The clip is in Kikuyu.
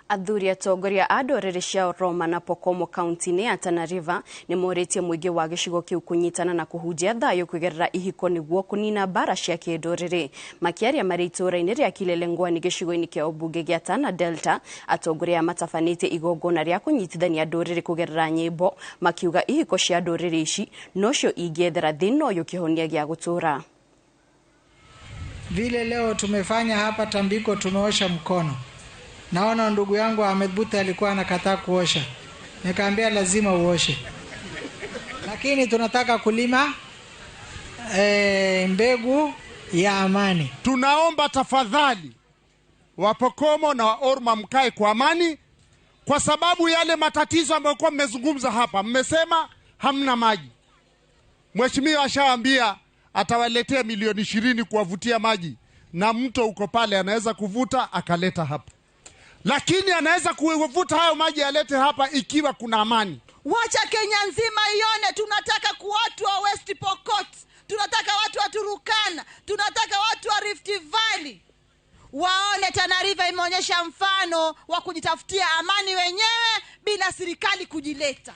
Athuri atongoria a ndũrĩrĩ cia Oroma na Pokomo kaunti-inĩ ya Tana River nĩ morĩtie mũingĩ wa gĩcigo kĩu kũnyitana na kũhunjia thayũ kũgerera ihiko nĩguo kũnina mbara cia kĩndũrĩrĩ. Makĩaria marĩ itũũra-inĩ rĩa Kilelengwani gĩcigo-inĩ kĩa ũmbunge gĩa Tana Delta, atongoria aya matabanĩtie igongona rĩa kũnyitithania ndũrĩrĩ kũgerera nyĩmbo, makiuga ihiko cia ndũrĩrĩ ici nocio ingĩethera thĩna ũyũ kĩhonia gĩa gũtũũra. Vile leo tumefanya hapa tambiko, tumeosha mkono. Naona ndugu yangu Ahmed Bute alikuwa anakataa kuosha, nikaambia lazima uoshe, lakini tunataka kulima mbegu ya amani. Tunaomba tafadhali Wapokomo na Waorma mkae kwa amani, kwa sababu yale matatizo ambayo kwa mmezungumza hapa, mmesema hamna maji. Mheshimiwa ashaambia atawaletea milioni 20 kuwavutia maji, na mto uko pale, anaweza kuvuta akaleta hapa, lakini anaweza kuvuta hayo maji alete hapa ikiwa kuna amani. Wacha Kenya nzima ione, tunataka watu wa West Pokot, tunataka watu wa Turukana, tunataka watu wa Rift Valley waone Tana River imeonyesha mfano wa kujitafutia amani wenyewe bila serikali kujileta.